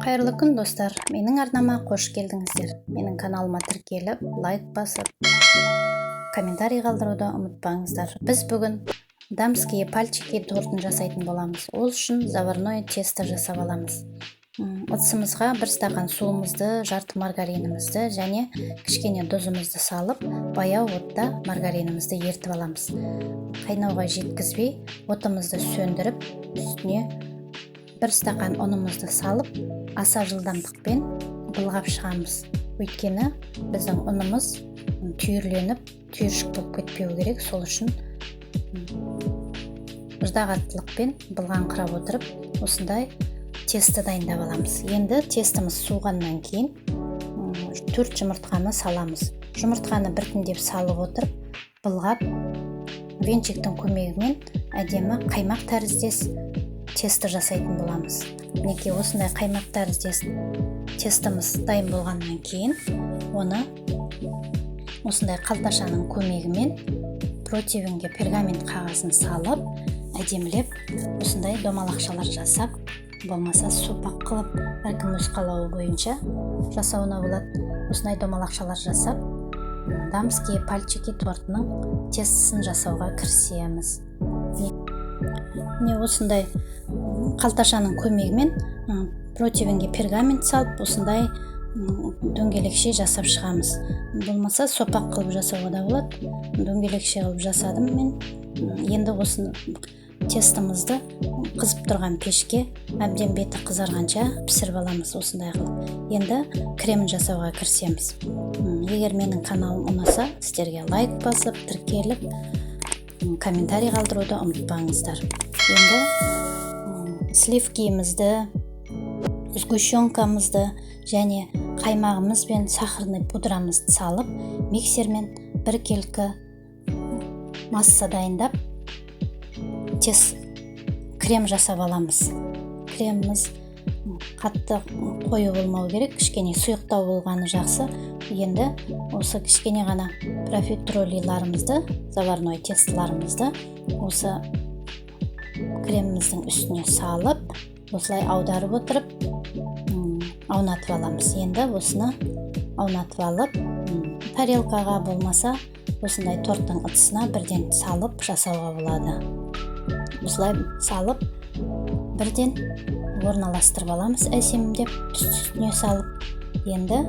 Қайырлы күн, достар! Менің арнама қош келдіңіздер. Менің каналыма тіркеліп, лайк басып, комментарий қалдыруды ұмытпаңыздар. Біз бүгін дамские пальчики тортын жасайтын боламыз. Ол үшін заварное тесто жасап аламыз. Ыдысымызға бір стақан суымызды, жарты маргаринімізді және кішкене тұзымызды салып, баяу отта маргаринімізді ертіп аламыз. Қайнауға жеткізбей, отымызды сөндіріп, үстіне бір стақан ұнымызды салып, аса жылдамдықпен былғап шығамыз. Өйткені біздің ұнымыз түйірленіп, түйіршік болып кетпеу керек. Сол үшін ыждағаттылықпен былғаңқырап отырып, осындай тесто дайындап аламыз. Енді тестомыз суығаннан кейін төрт жұмыртқаны саламыз. Жұмыртқаны біртіндеп салып отырып, былғап, венчиктің көмегімен әдемі қаймақ тәріздес тесто жасайтын боламыз. Мінекей, осындай қаймақ тәріздес тестомыз дайын болғаннан кейін, оны осындай қалташаның көмегімен противеньге пергамент қағазын салып, әдемілеп осындай домалақшалар жасап, болмаса сопақ қылып, әркім өз қалауы бойынша жасауына болады. Осындай домалақшалар жасап, дамские пальчики тортының тестосын жасауға кірісеміз. Міне, осындай қалташаның көмегімен противеньге пергамент салып, осындай дөңгелекше жасап шығамыз. Болмаса сопақ қылып жасауға да болады. Дөңгелекше қылып жасадым мен. Енді осы тестомызды қызып тұрған пешке әбден беті қызарғанша пісіріп аламыз осындай қылып. Енді кремін жасауға кірісеміз. Егер менің каналым ұнаса, сіздерге лайк басып, тіркеліп, комментарий қалдыруды ұмытпаңыздар. Енді сливкимізді, сгущенкамызды және қаймағымыз бен сахарный пудрамызды салып, миксермен біркелкі масса дайындап, тез крем жасап аламыз. Креміміз қатты қою болмау керек, кішкене сұйықтау болғаны жақсы. Енді осы кішкене ғана профитролиларымызды, заварной тестоларымызды осы креміміздің үстіне салып, осылай аударып отырып, аунатып аламыз. Енді осыны аунатып алып, тарелкаға, болмаса осындай торттың ыдысына бірден салып жасауға болады. Осылай салып, бірден орналастырып аламыз, әсемдеп үстіне салып. Енді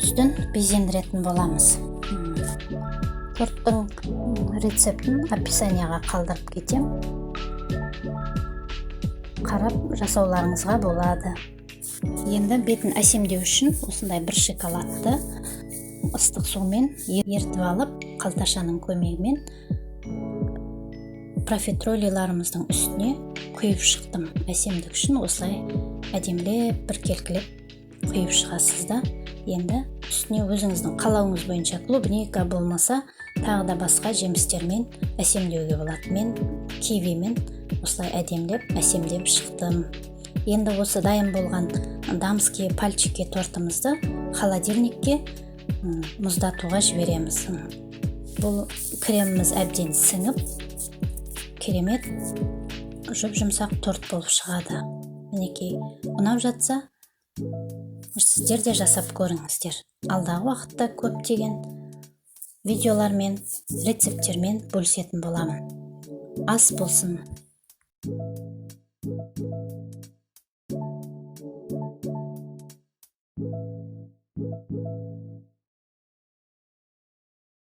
үстін безендіретін боламыз. Торттың рецептін описанияға қалдырып кетем, қарап жасауларыңызға болады. Енді бетін әсемдеу үшін осындай бір шоколадты ыстық сумен ерітіп алып, қалташаның көмегімен профитролиларымыздың үстіне құйып шықтым. Әсемдік үшін осылай әдемілеп, біркелкілеп құйып шығасыз да, енді үстіне өзіңіздің қалауыңыз бойынша клубника, болмаса тағы да басқа жемістермен әсемдеуге болады. Мен кивимен осылай әдемілеп, әсемдеп шықтым. Енді осы дайын болған дамские пальчики тортымызды холодильникке мұздатуға жібереміз. Бұл креміміз әбден сіңіп, керемет жұп жұмсақ торт болып шығады. Мінекей, ұнап жатса, сіздер де жасап көріңіздер. Алдағы уақытта көптеген видеолармен, рецепттермен бөлісетін боламын. Ас болсын!